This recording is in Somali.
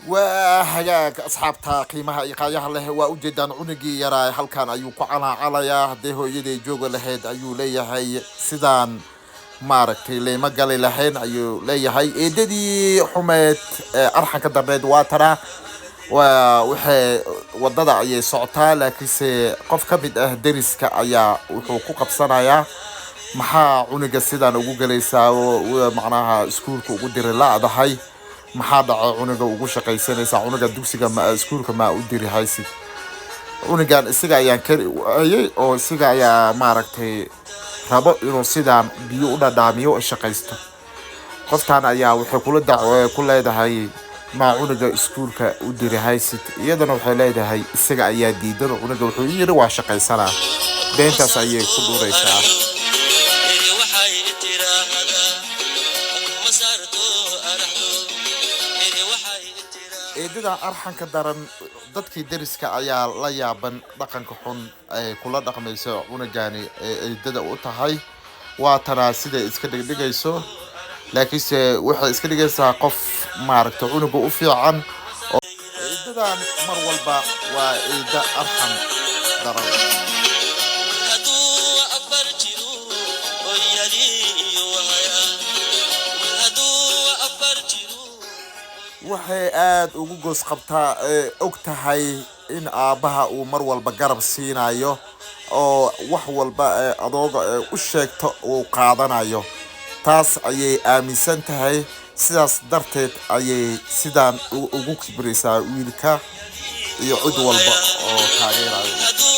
Waa hagaag, asxaabta qiimaha iyo qaayaha leh, waa ujeedaan cunugii yaraa halkan ayuu ku calaacalayaa. Haddii hooyaday jooga lahayd, ayuu leeyahay, sidaan maaragtay leyma gali lahayn, ayuu leeyahay. Eedadii xumeed ee arxanka darneed waa tanaa. Waa waxay wadada ayay socotaa, laakiinse qof ka mid ah deriska ayaa wuxuu ku qabsanayaa: "Maxaa cunuga sidaan ugu gelaysaa oo macnaha iskuulka ugu diri la'dahay? Maxaa dhaco cunuga ugu shaqaysanaysaa? Cunuga dugsiga ma iskuulka maa u diri haysid? Cunugan isaga ayaan kari waayey oo isaga ayaa maaragtay rabo inuu sidaan biyo u dhadhaamiyo oo shaqaysto." Qoftan ayaa waxay kula dac ku leedahay: "Maa cunuga iskuulka u diri haysid?" Iyadana waxay leedahay: "Isaga ayaa diidan oo cunuga wuxuu yiri waa shaqaysanaa." Beentaas ayay ku dhuraysaa. Eri waxay tiraahdaa ma saarto araxdo. Eri waxay tiraahdaa. Eedada arxanka daran, dadkii deriska ayaa la yaaban dhaqanka xun ay kula dhaqmayso cunugani ee eedada u tahay. Waa tanaa siday iska dhigdhigayso, laakiinse waxay iska dhigaysaa qof maaragtay cunuga u fiican. Oo eedadan mar walba waa eeda arxan daran. Hadduu afar jiro hooyadii wahaya, hadduu afar jiro. Waxay aada ugu goos qabtaa ee og tahay in aabbaha uu mar walba garab siinayo oo wax walba ee adooga ee u sheegto uu qaadanayo. Taas ayay aaminsan tahay. Sidaas darteed ayay sidaan ugu kibraysaa wiilka iyo cid walba oo taageerayo. Hadduu